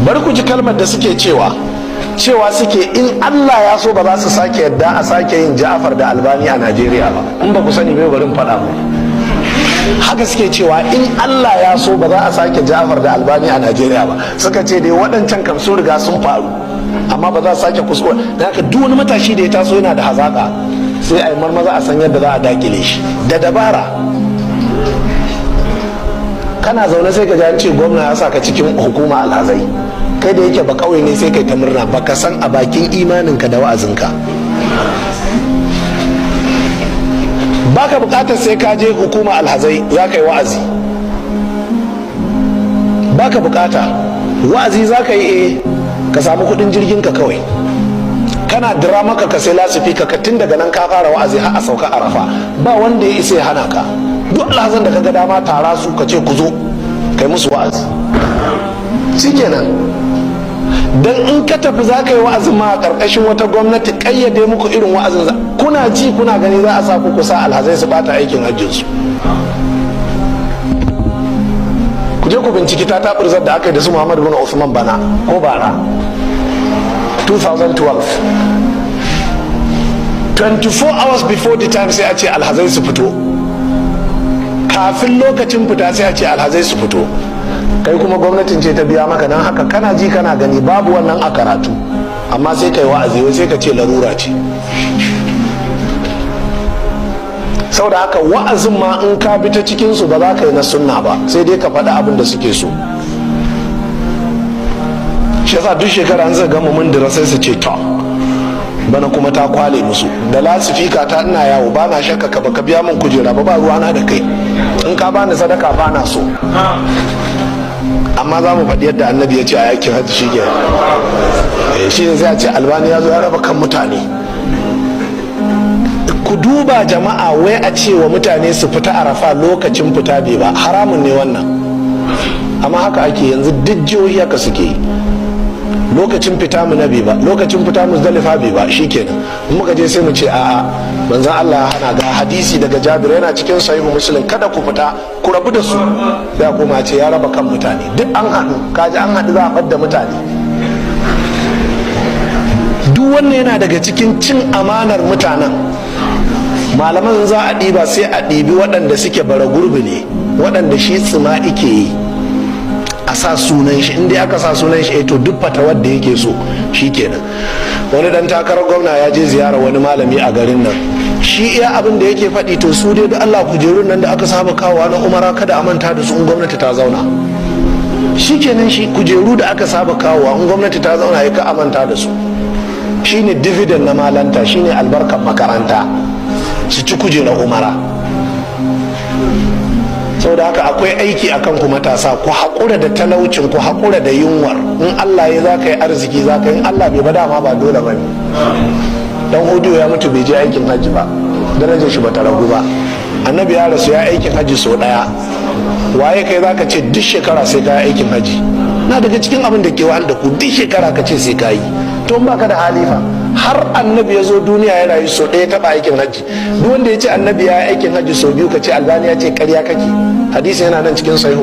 Bari ku ji kalmar da suke cewa. Cewa suke in Allah ya so, ba za su sake yadda a sake yin Ja'afar da Albani a Najeriya ba. In ba ku sani bai, bari faɗa mu. Haka suke cewa, in Allah ya so, ba za a sake Ja'afar da Albani a Najeriya ba. Suka ce dai waɗancan kam sun riga sun faru, amma ba za a sake kuskure da haka. Duk wani matashi da ya taso yana da hazaka, sai a yi marmaza a san yadda za a dakile shi da dabara. Kana zaune sai ka ji an ce gwamna ya saka cikin hukuma alhazai. Kai da yake ba kauye ne, sai kai ta murna. Baka san a bakin imaninka da wa'azinka baka bukatar sai ka je hukuma alhazai za ka yi wa'azi. Baka bukata. Wa'azi za ka yi, ka samu kudin jirgin ka kawai, kana dira maka ka sai lasifika ka, tun daga nan ka fara wa'azi har a sauka Arafa. Ba wanda ya isa ya hana ka. Duk alhazan da ka ga dama, tara su, ka ce ku zo, kai musu wa'azi, shikenan. Dan in ka tafi za ka yi wa'azin ma a ƙarƙashin wata gwamnati, ƙayyade muku irin wa'azin, kuna ji kuna gani, za a sa ku kusa alhazai su bata aikin hajjinsu. Ku je ku binciki ta taɓurzar da aka yi da su Muhammadu bin Usman bana ko bara, 2012. 24 hours before the time sai a ce alhazai su fito. Kafin lokacin fita sai a ce alhazai su fito. Kai kuma gwamnatin ce ta biya maka, don haka kana ji kana gani, babu wannan a karatu, amma sai kai wa'azi, wai sai ka ce larura ce. Saboda haka wa'azin ma in ka bi ta cikinsu, ba za ka yi na sunna ba, sai dai ka faɗi abin da suke so. Shi yasa duk shekara an zai gama mun dira, sai su ce to bana kuma ta kwale musu. Da lasifika ta ina yawo, ba na shakka ka baka biya min kujera ba, ba ruwana da kai. In ka bani sadaka, ba na so, amma za mu faɗi yadda Annabi ya ce a yakin hajji. Shi ke shi ne sai a ce Albani ya zo ya raba kan mutane. Ku duba jama'a, wai a ce wa mutane su fita Arafa lokacin fita bai ba, haramun ne wannan, amma haka ake yanzu. Duk jihohi haka suke yi. Lokacin fita mu nabi ba, lokacin fita Muzdalifa bai ba, shikenan muka je sai mu ce a'a, manzon Allah ya hana, ga hadisi daga Jabir yana cikin Sahihu Muslim, kada ku fita, ku rabu da su. Sai kuma ce ya raba kan mutane. Duk an haɗu, kaji an haɗu za a ɓadda mutane. Duk wannan yana daga cikin cin amanar mutanen. Malaman za a ɗiba, sai a ɗibi waɗanda suke bara gurbi ne, waɗanda shi tsima ike yi, a sa sunan shi. Inda aka sa sunan shi, to duk fatawar da yake so kenan. Wani dan takarar gwamna ya je ziyara wani malami a garin nan. Shi iya abin da yake faɗi, to su dai da Allah, kujerun nan da aka saba kawowa na umara, kada a manta da su in gwamnati ta zauna. Shikenan, shi kujeru da aka saba kawowa, in gwamnati ta zauna, ya ka a manta da su. Shine dividend na malanta, shine albarkar makaranta, su ci kujerar umara. Saboda haka akwai aiki a kanku matasa. Ku haƙura da talaucin, ku haƙura da yunwar. In Allah ya za ka yi arziki, za ka yi. In Allah bai ba, dama ba dole ba ne. Dan Hodiyo ya mutu bai je aikin hajji ba, darajar shi bata ragu ba. Annabi ya rasu ya aikin hajji sau ɗaya. Waye kai za ka ce duk shekara sai ka yi aikin hajji? Na daga cikin abin da ke wahal da ku, duk shekara ka ce sai ka yi. To in baka da halifa? Har Annabi ya zo duniya ya rayu, sau ɗaya taɓa aikin hajji. Duk wanda ya ce Annabi ya yi aikin hajji sau biyu, ka ce Albani ya ce, ƙarya kake. Hadisi yana nan cikin Sahihu.